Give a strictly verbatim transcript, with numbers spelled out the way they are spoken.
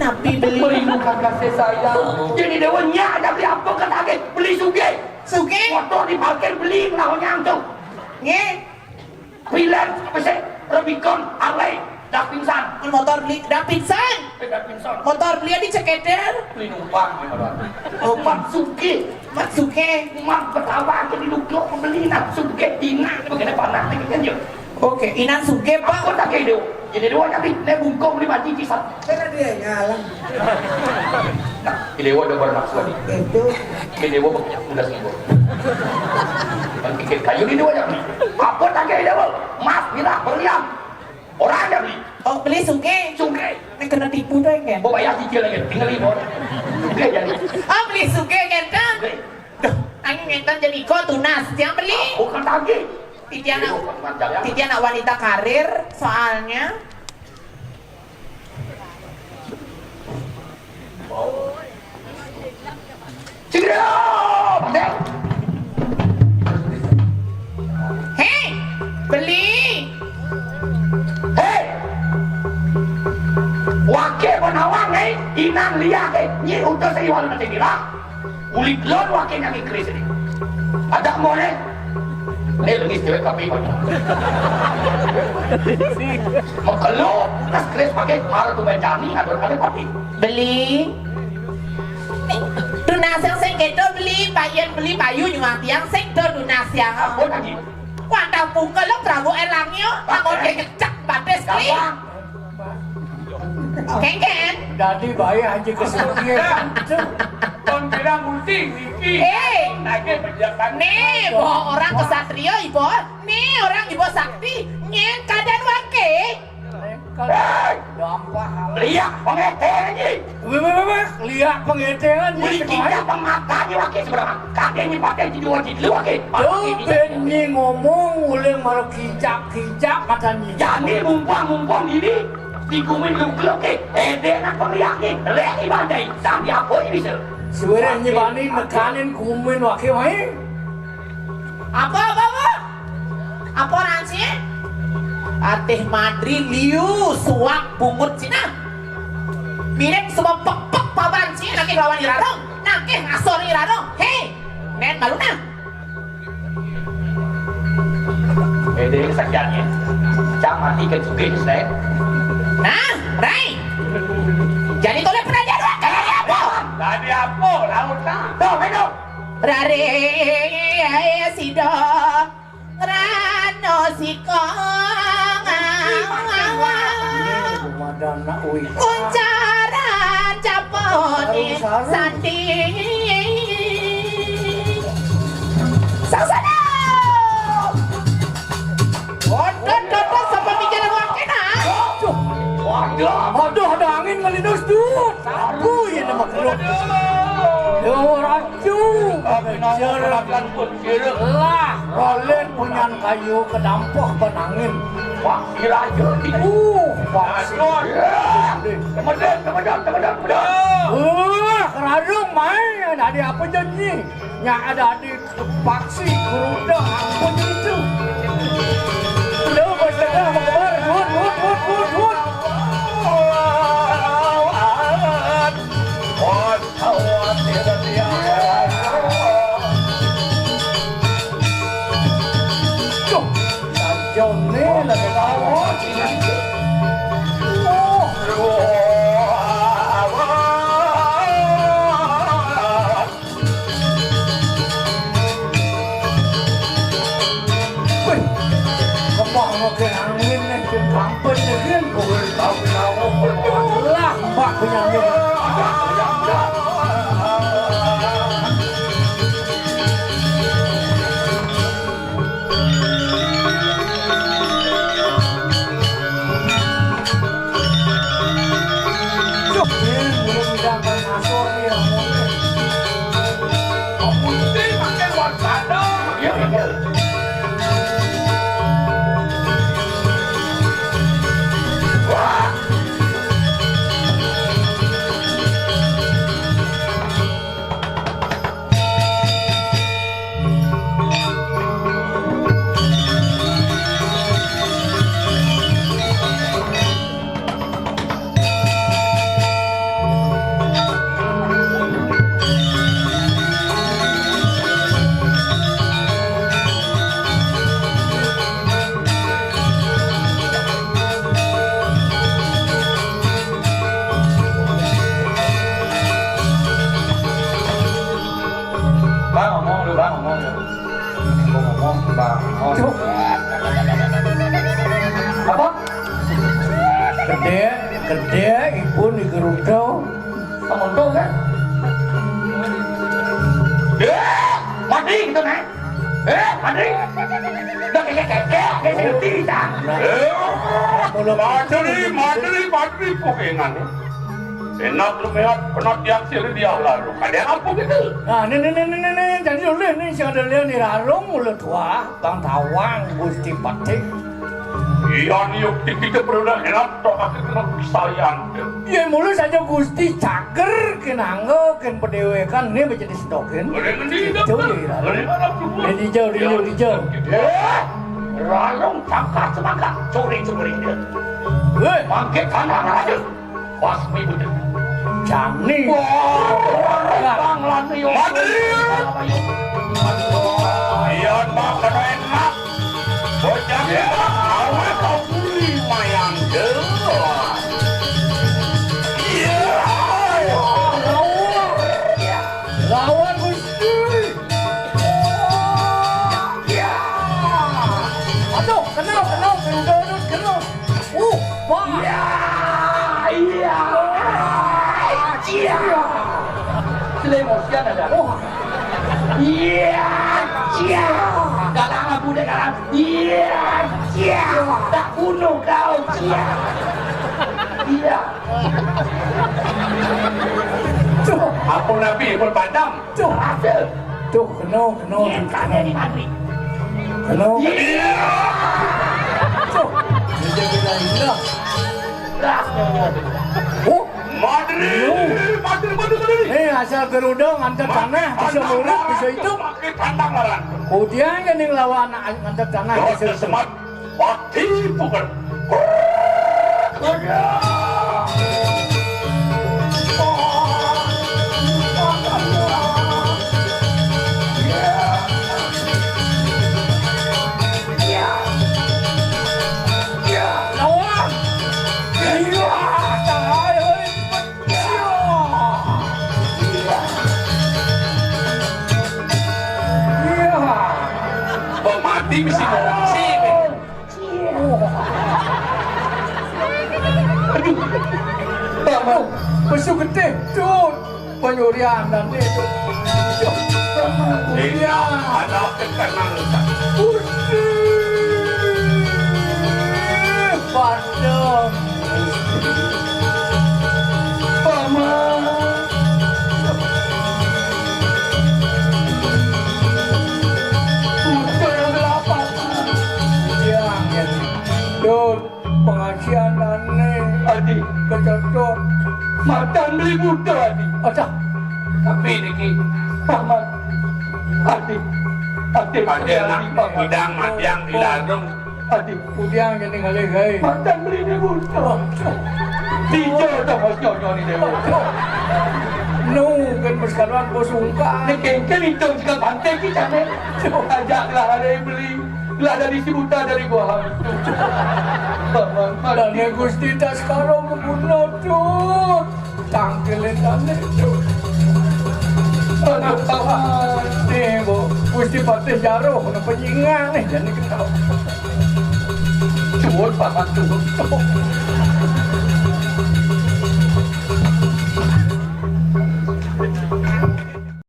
Napi beli? Beli bukan kasih sayang. Jadi dewa nyak ada beli apa kan lagi? Beli sugih. Sugih? Motor diparkir beli lawan nyang tu. Nggih. Pilar apa sih? Rubicon, Harley, dah pingsan. Motor beli dah pingsan. Eh, dah pingsan. Motor beli di ceketer. Beli numpang ni orang. Numpang sugih. Mat sugih. Mat betawa ke di lukuk membeli nak sugih dinak begini panah ni kan je. Oke, inan sugih, Pak. Apa tak kira? Jadi dua kali, nek bungkung beli mati kisah. Kan ada yang ngalang. Nah, idewa ada bermaksud ni. Itu. Idewa berpunya muda singgung. Kan pikir kayu ni dua kali. Apa tak kira idewa? Mas, bila, berlian. Orang ada beli. Oh, beli sugih. Sugih. Nek kena tipu tu kan? Oh, bayar cicil lagi. Tinggal lima. Sugih jadi. Oh, beli sugih kan? Sugih. Duh, angin ngetan jadi iko tunas. Tiang beli. Bukan lagi. Titian nak, titian nak wanita karir, soalnya. Cekidot! Hei, beli. Hei! Wake penawang, hei, inang liak, hei, nyi utus iwan nanti bilang. Ulit lon wake nyanyi keris ini. Ada mau ne? Ne lengis cewek kapi kau. Mengkelo, nas keris pakai, malah tu main jani, ada ada papi. Beli. Tunas yang sing kedo beli, payen beli payu nyuang tiang sing do tunas yang. Apa lagi? Wadah pungkel lo Prabu Erlangnya, bangun kecek batis beli. Gampang. Kengken. Dadi bae anjing kesulian. Kon bilang mesti iki. Eh. Lagi pejabat. Nih, boh orang kesatria, ibu. Nih, orang ibu sakti. Nyen keadaan wake. Hei. Gampang. Liak pengetengan ni. Weh, weh, weh, weh. Liak pengetengan ni. Beli kita pengakanya wake seberang. Kakek ni pakai jiwa jitu wake. Tuh, ben ni ngomong, uleng malah kijak-kijak mata ni. Jani mumpung-mumpung ini. Dikumin lu kelok ke, eh, dia nak pemeriak ni, leh ibadai, sambil apa ni bisa? Suara nyebani nekanin kumin wake wae. Apa, apa, apa? Apa orang sih? Ateh madri liu suak bungut Cina. Mirip semua pek-pek paban sih, nakih lawan irarong, nakih ngasor irarong. Hei, nen malu nah. Ede sakiannya. Cang mati ke sugih, Ustaz. Nah, Rai. Jadi toleh pernah jadi apa? Tadi apa? Laut lah. Tuh, minum. Rare sida rano sikong. Ada anak wih. Kuncaran capone sandi. Sangsana. Odot, odot, sampai pikiran wake nah. Waduh. Waduh, ada angin ngelinus, Dut. Sabu ya nama kerut. Yo, Raju. Lah, rolen punyan kayu kedampuh penangin. Wah, si raja ni. Uh, wah, si. Temedan, temedan, temedan, temedan. Wah, kerarung main. Ada apa janji? Nya ada di paksi keruda apa itu? Lu bertengah mengebar, hut, hut, hut, hut, hut. Tuh, Johnny lagi tahu. Oh. Wih, kepah ngoke angin nih, jin kampus nih, jin. Lah, mbak penyanyi. Aduh. Apa? Gedé, gedé, ibu di Gerudo. Semonto kan? Eh, mati gitu, Nak. Eh, mati. Udah kayak kekek, kayak ngerti, dah. Eh, Madri, Madri, Madri, kok ingat, ya? Enak lu mehat, pernah tiang siri dia lalu. Ada apa gitu? Nah, ini, ini, ini, ini, ini, jadi dulu ini, si ada lihat nih, rarung mulut wah, bang tawang, gusti patik. Iya, nih, yuk, kita berudah enak, tok, aku kena pisalian. Ya, mulu saja gusti cager, kenanggo, ken pedewekan, ini menjadi sedokin. Boleh mending, itu, kan? Ya, rarung. Boleh mana, Bu? Ini dijau, dijau, dijau. Ya. Rarung, tangkap semangka, curi, curi, dia. Weh. Mangke tanah raja. Pas ibu. Jani. Wah, Bang Lani, yo. Mati. Iya, Bang, kena enak. Bocah ya, awet kau beli mayang deh. Iya. Lawan Gusti. Iya. Aduh, kena, kena, kena, kena. Uh, wah. Iya, iya. Iya. Sudah emosian ada. Wah. Iya, iya. Galang aku deh, galang. Iya, iya. Tak bunuh kau, iya. Iya. Tuh, apa nabi, apa padam? Tuh. Tuh, kena, kena, kena. Kena. Tuh. Dia jadi lain lah. Oh. Madri, Madri, Madri, Madri. Eh, asal Gerudo ngantar tanah, bisa muruk, bisa itu. Pakai tantang laran. Kemudian yang lawan ngantar tanah, bisa itu. Semat. Pati bukan. Lawan. Iya, tahan, hei. Iya. Iya. Kok mati mesti mau sih? Aduh. Aduh, pesu getih, Cut. Penyurian dan itu. Iya, ada tekanan. Pusing. Pandang. Paman. Udah yang delapan. Iya, iya. Dul, penghasilan ane. Adi. Kecocok. Matan beli buta, Adi. Ada. Tapi niki. Paman. Adi. Adi. Ada nak bidang matiang di ladung. Adi. Udiang jadi ngalih gaé. Matan beli ini buta. Dijol dah bos nyonyo ni dewa. Nu kan bersekarang bos ungkang. Ini kengkel itu juga pantai kita nih. Ajak lah ada yang beli. Lah dari si buta dari gua. Paman, paman. Dan Gusti tak sekarang membunuh tuh. Tangkilin tane. Aduh, paman. Nih, Bu. Gusti Patih Jaruh, kena penyingan nih, jadi kenal. Cuwun, paman, cuwun.